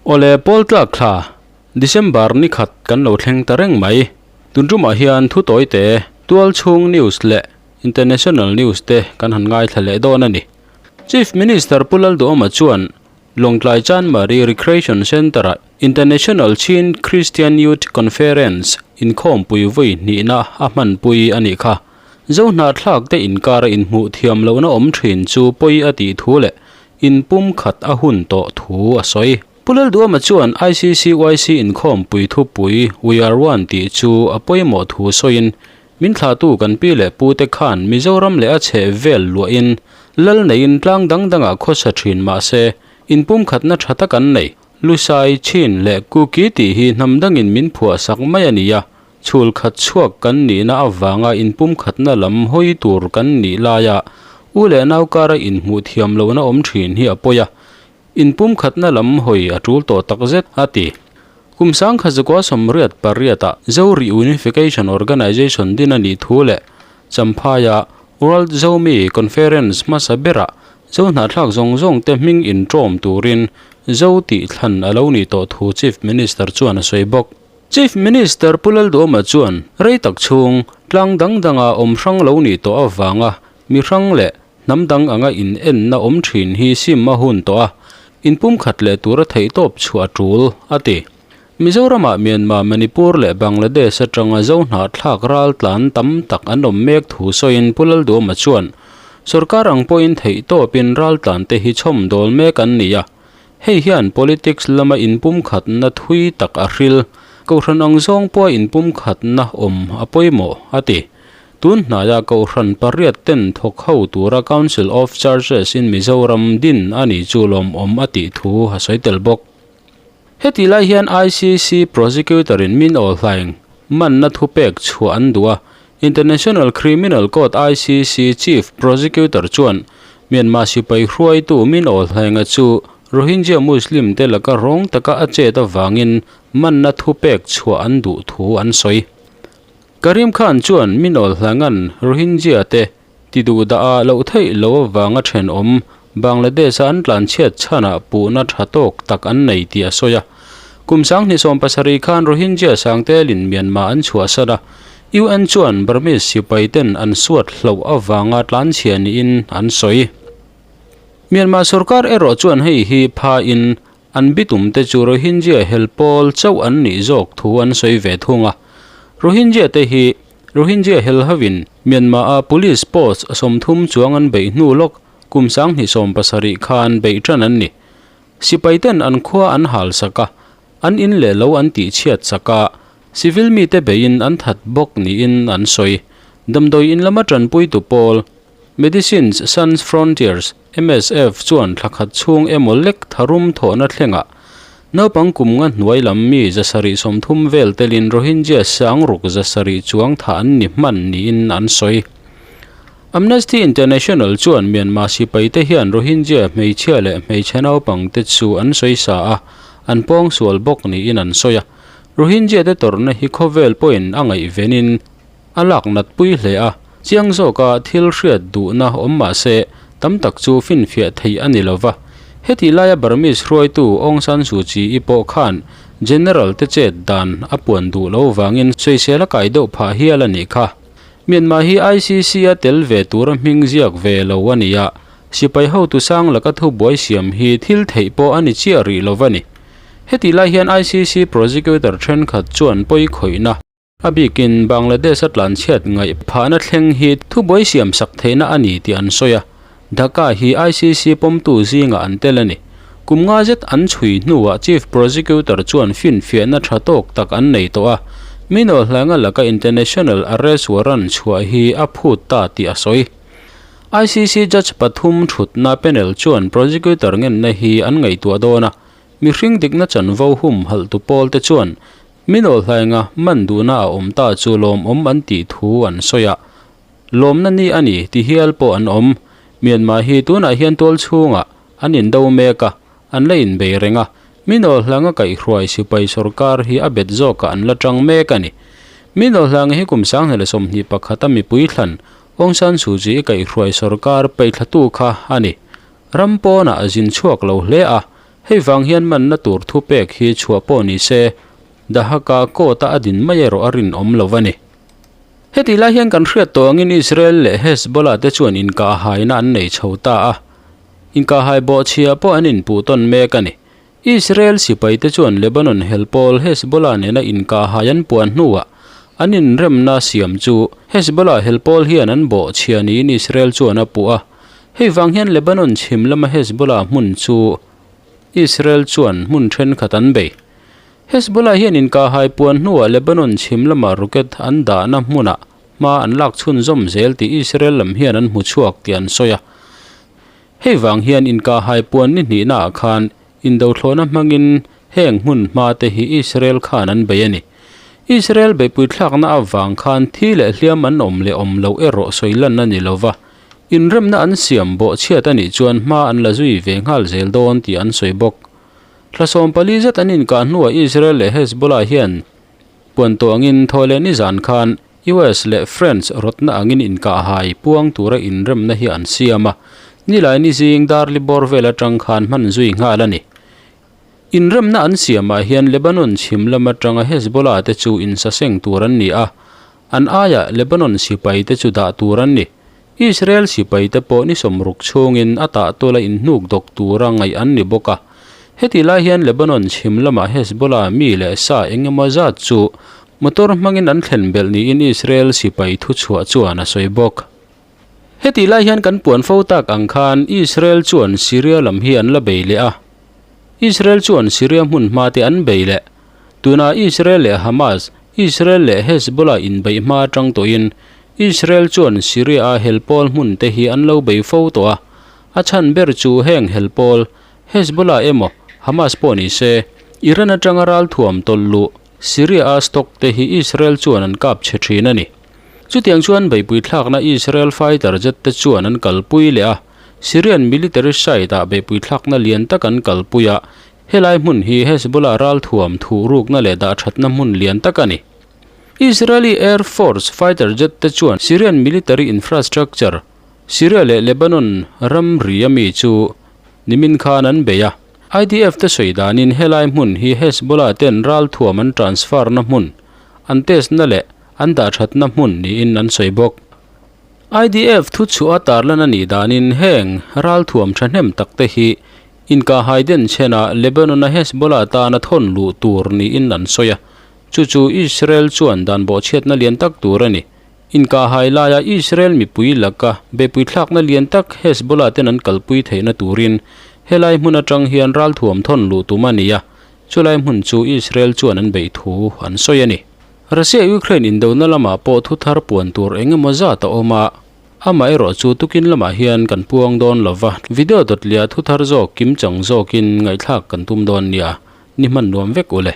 Awle pawl tlak thla December ni khat kan lo thleng ta reng mai. Tun tumah hian thu tawi te, tual chhung news leh international news te kan han ngaithla leh dawn a ni. Chief Minister Pu Lalduhawma chuan Lawngtlai Chanmari Recreation Centre-ah International Chin Christian Youth Conference inkhawmpui vawi hnihna a hmanpui a nih kha. Zo hnahthlak te inkara inhmuh thiam lohna awm thin chu pawi a tih thu leh inpum khat a hun tawh thu a sawi. Pu Lalduama chuan ICCYC inkhawmpui thupui We Are One tih chu a pawimawh thu sawiin, Min thlahtu kan pi leh pu te khan Mizoram leh a chheh vel luahin lal neiin tlang dang dangah khawsa thin mahse inpumkhatna tha tak an nei. Lusai, Chin leh Kuki tih hi hnam dangin min phuahsak mai a ni a, Chhul khat chhuak kan nihna avanga inpumkhatna lam hawi tur kan nih laia u leh nau kara inhmuh thiam lohna awm thin hi a pawi a, inpumkhatna lam hawi a tul tawh tak zet, a ti. Kum sangkhat zakua sawmriat pariatah Zo Reunification Organisation din a nih thu leh Champhaia World Zomi Conference hmasa berah Zo hnahthlak zawng zawngte hming inṭawm turin Zo tih thlan a lo nih tawh thu Chief Minister chuan a sawi bawk. Chief Minister Pu Lalduhoma chuan rei tak chhung tlang dang danga awm hrang lo nih tawh avanga mi hrang leh hnam dang anga in enna awm thin hi sim a hun tawh a, inpumkhat leh tura theihtawp chhuah a tul, a ti. Mizoramah Myanmar, Manipur leh Bangladesh atanga zo hnahthlak raltlan tam tak an awm mek thu sawiin Pu Lalduhoma chuan sorkar ang pawhin theihtawpin raltlante hi chhawmdawl mek an ni a, Hei hian politics lama inpumkhatna thui tak a hril. Kohhran ang zawng pawha inpumkhatna awm a pawimawh, a ti. Tun hnaia Kohhran pariat ten thawk ho tura Council of Churches in Mizoram din a nih chu lawmawm a tih thu a sawi tel bawk. Heti lai hian ICC Prosecutor in min awl hlaing manna thupek chhuah an duh a, International Criminal Court, ICC, Chief Prosecutor chuan Myanmar sipai hruaitu Min Aung Hlaing-a chu Rohingya Muslim te laka rawng taka a chet avangin manna thupek chhuah an duh thu an sawi. Karim Khan chuan Min Aung Hlaing-a'n Rohingya te ti duh dah a loh theih lo avanga thenawm Bangladesh-a an tlanchhiat chhanah puhna tha tawk tak an nei tih a sawi a. Kum 2017 khan Rohingya sangtelin Myanmar an chhuahsan a, UN chuan Burmese sipai ten an suat hloh avanga tlanchhia niin an sawi. Myanmar sorkar erawh chuan hei hi phain an bitum te chu Rohingya hel pawl chauh an nih zawk thu an sawi ve thung a. Rohingya te hi Rohingya hel hovin Myanmar-a police post 30 chuang an beih hnu lawk kum 2017 khan beih tan an ni. Sipai ten an khua an hal sak a, an in leh lo an tihchhiat sak a, civil mite beiin an that bawk niin an sawi. Damdawi in lama tanpuitu pawl, Medicines Sans Frontiers, MSF, chuan thla khat chhung emaw lek tharum thawhna thlengah naupang kum nga hnuai lam mi 730 vel telin Rohingya sangruk 700 chuang thah an ni hman niin an sawi. Amnesty International chuan Myanmar sipaite hian Rohingya hmeichhia leh hmeichhe naupangte chu an sawi sa a, an pawngsual bawk niin an sawi a. Rohingya te tawrhna hi khawvel pawhin a ngaihvenin a lak natpui hle a, chiang zawka thil hriat duhna awm mah se tam tak chu finfiah theih a ni lo va. Hetih laia Burmese hruaitu Aung San Suu Kyi-i pawh khan General te chet dan a puan duh lo vangin sawisel a kai deuh phah hial a nih kha. Myanmar hi ICC a tel ve tura hming ziak ve lo a ni a, sipai hotu sang laka thubuai siam hi thil theih pawh a ni chiah rih lo a ni. Hetih lai hian ICC prosecutor thenkhat chuan pawi khawihna, a bikin Bangladesh a tlanchhiat ngaih phahna thleng hi thubuai siam sak theihna a ni tih an sawi a, Dhaka hi ICC pawmtu zingah an tel a ni. Kum nga zet an chhui hnuah Chief Prosecutor chuan finfiahna tha tawk tak an nei tawh a, Minol hlanga laka international arrest warrant chhuah hi a phut ta tih a sawi. ICC judge pathum thutna panel chuan prosecutor ngenna hi an ngaihtuah dawn a, mihring dikna chanvo humhalhtu pawlte chuan Minol hlainga man duhna a awm ta chu lawmawm an tih thu an sawi a, Lawmna ni a ni ti hial pawh an awm. Myanmar hi tunah hian tual chhungah an indo mek a, an la inbei reng a. Minol hlanga kaihhruai sipai sorkar hi a bet zawkah an la tang mek a ni. Minol hlanga hi kum 2021 a mipui thlan Aung San Suu Kyi kaihhruai sorkar peithlatu kha a ni. Ram pawnah a zin chhuak lo hle a. Hei vang hian manna tur thupek hi chhuah pawh ni se, Dahaka court-a a din mai erawh a rinawm lo a ni. Heti lai hian kan hriat tawh angin Israel leh Hezbollah te chuan inkahhaina an nei chho ta a, inkahhai bawhchhia pawh an inpuh tawn mek a ni. Israel sipaite chuan Lebanon helpawl Hezbollah nena inkahhai an puan hnuah an inremna siam chu Hezbollah helpawl hian an bawhchhia niin Israel chuan a puh a. Hei vang hian Lebanon chhim lama Hezbollah hmun chu Israel chuan hmun thenkhat an bei. Hezbollah hian inkahhai puan hnuah Lebanon chhim lama rocket an dahna hmunah hma an lak chhunzawm zel tih Israel lam hian an hmu chhuak tih an sawi a. Hei vang hian inkahhai puan ni hnihnaah khan indothlawhna hmangin heng hmun hma te hi Israel khan an bei a ni. Israel beihpui thlakna avang khan thi leh hliam an awm leh awm loh erawh sawi lan a ni lo va, inremna an siam bawhchhiat a nih chuan hma an la zui ve nghal zel dawn tih an sawi bawk. Thla 14 zet an inkah hnuah Israel leh Hezbollah hian puan tawh angin thaw leh nizan khan US leh France rawtna angin inkahhai puang tura inremna hi an siam a, nilai ni zing darli bawr vel atang khan hman zui nghal a ni. Inremna an siamah hian Lebanon chhim lam atanga Hezbollah te chu insaseng tur an ni a, an aiah Lebanon sipai te chu dah tur an ni. Israel sipai te pawh ni 60 chhungin a tah tawla inhnuk dawk tura ngaih an ni bawk a. Heti lai hian Lebanon chhim lamah Hezbollah mi leh sa eng emaw zat chu motor hmangin an thlen belh niin Israel sipai thuchhuah chuan a sawi bawk. Heti lai hian kan puan fo tak ang khan Israel chuan Syria lam hi an la bei leh a. Israel chuan Syria hmun hma te an bei leh. Tunah Israel leh Hamas, Israel leh Hezbollah inbeih hma atang tawhin Israel chuan Syria-a helpawl hmun te hi an lo bei fo tawh a, a chhan ber chu heng helpawl, Hezbollah emaw Hamas pawh ni se, Iran atanga ralthuam tawlh luh Syria-a stock te hi Israel chuan an kap chhe thin a ni. Chutiang chuan beihpui thlakna Israel fighter jet te chuan an kalpui leh a, Syrian military site-ah beihpui thlakna lian tak an kalpui a, helai hmun hi Hezbollah ralthuam thuhrukna leh dahthatna hmun lian tak a ni. Israeli Air Force fighter jet te chuan Syrian military infrastructure, Syria leh Lebanon ramri ami chu nimin khan an bei a. IDF te sawi danin helai hmun hi Hezbollah ten ralthuam an transfer na hmun, an test na leh an dahthatna hmun niin an sawi bawk. IDF thuchhuah a tarlan a nih danin heng ralthuam thahnem tak te hi inkahhai denchhenah Lebanon-a Hezbollah tana thawn luh tur niin an sawi a. Chu chu Israel chuan dan bawhchhiatna lian tak tur a ni. Inkahhai laia Israel mipui laka beihpui thlakna lian tak Hezbollah ten an kalpui theihna turin helai hmun atang hian ralthuam thawn luh tum a ni a, chulai hmun chu Israel chuan an beih thu an sawi a ni. Russia-Ukraine indona lamah pawh thu thar puan tur eng emaw zat a awm a, amaherawh chu tukin lamah hian kan puang dawn lo va, video dawt liah thu thar zawk kimchang zawkin ngaihthlak kan tum dawn nia, ni hman nuam vek u le.